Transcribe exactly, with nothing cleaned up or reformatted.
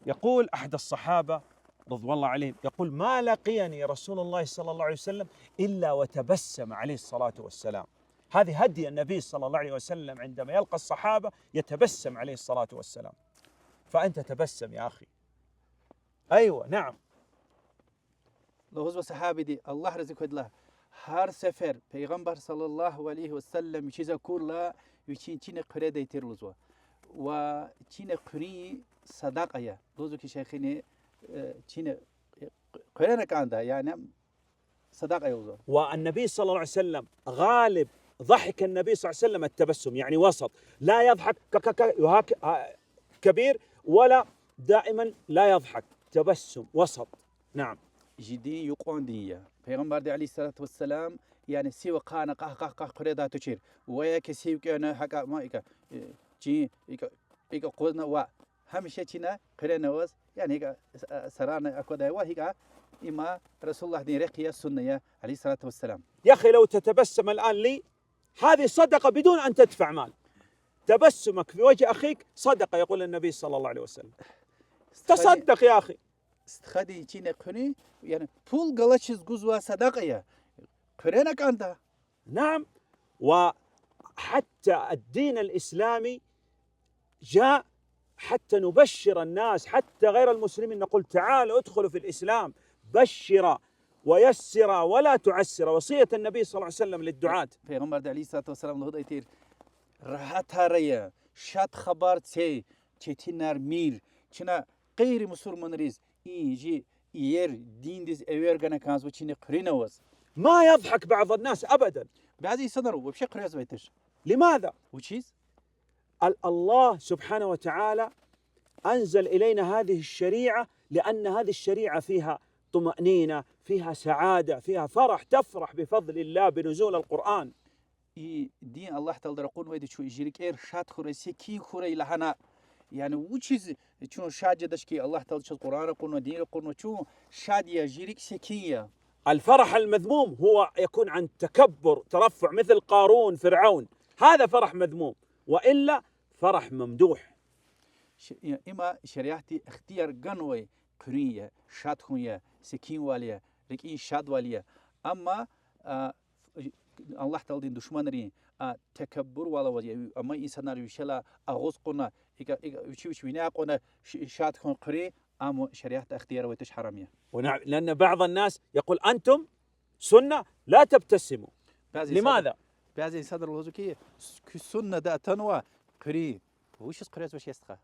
يقول أحد الصحابة رضوان الله عليهم، يقول: "ما لقيني رسول الله صلى الله عليه وسلم إلا وتبسم عليه الصلاة والسلام". هذه هدي النبي صلى الله عليه وسلم، عندما يلقى الصحابة يتبسم عليه الصلاة والسلام. فأنت تبسم يا أخي. أيوة، نعم. Лугьузва сагьабиди, Аллагь рази хьуй адалай, гьар сефер Пайгъамбар صلى الله عليه وسلم вичиз акурла, вичин чине хъуьредай тир лугьузва. Ва чине хъуьруьн садакьа я. Лугьузва хьи, шейхини, э, чине, э, хъуьрена кӀанда, яни садакьа я лугьузва. والنبي صلى الله عليه وسلم غالب ضحك النبي صلى الله عليه وسلم التبسم، يعني وسط، لا يضحك ك-، ك-، ك-، وهك-، آه، كبير، ولا دائما لا يضحك، تبسم وسط. نعم. Жи дин юкьван дин я. Пайгъамбарди عليه الصلاة والسلام, яни сив акъатна къах-къах-къах хъуьредай тушир. Ва я кесив кӀевна гьакӀа ма икӀа, э, чин икӀа, икӀа акъудна ва гьамиша чина хъуьрена аваз, яни икӀа, э, сарана аквадай ва икӀа, им رسول اللهдин рехъ я, сунна я, عليه الصلاة والسلام. يا أخي، لو تتبسم الآن لي، هذه صدقة بدون أن تدفع مال. تبسمك في وجه أخيك صدقة، يقول النبي صلى الله عليه وسلم. Стхани, تصدق يا أخي. Стхадин чине хъуьруьн, яни пул галачиз гузвай садакьа я. Хъуьрена кӀанда. نعم. وحتى الدين الإسلامي جاء حتى نبشر الناس، حتى غير المسلمين، نقول: "تعالوا ادخلوا في الإسلام، بشرا ويسرا ولا تعسرا"، وصية النبي صلى الله عليه وسلم للدعاة. Пайгъамбарди عليه الصلاة والسلام лугьудай тир: рагьатар ая, шад хабар це, четинар мир. Чна гъейри мусурманриз и жи иер диндиз эвер гана кӀанзава чине хъуьруьн аваз. ما يضحك بعض الناس أبدا. Бязи инсанар вообще хъуьрезвай туш. لماذا؟ Вучиз? ال-، الله سبحانه وتعالى أنزل إلينا هذه الشريعة لأن هذه الشريعة فيها طمأنينة، فيها سعادة، فيها فرح، تفرح بفضل الله بنزول القرآن. И дин Аллагь Таалади ракъурнавайди чун жи рикӀер шад хьурай, секин хьурай лагьана. Яни вучиз чун шад жедач хьи, Аллагь Таалади чаз Къуръан ракъурнава, дин ракъурнава, чун шад я, жи рикӀ секин я. الفرح المذموم هو يكون عن تكبر، ترفع، مثل قارون، فرعون. هذا فرح مذموم. وإلا فرح ممدوح. Ш-, я-, има шариатди ихтияр ганвай хъуьруьн я, шад хьун я, секинвал я, рикӀин шадвал я. Амма, а, Аллагь Тааладин душманрин, а, такаббурвал аваз я, амма инсанар вишелай агъуз кьуна, икӀа, икӀа, вичи вич вине акьуна ш-, шад хьун хъуьруьн, ам шариатда ихтияр авай туш, гьарам я. ونعم، لأن بعض الناس يقول: "أنتم سنة، لا تبتسموا". Бязи инсанар, لماذا؟ Бязи инсанар лугьузва хьи, с-, куь суннада атанва хъуьруьн. Вучиз хъуьрезвач, я стха?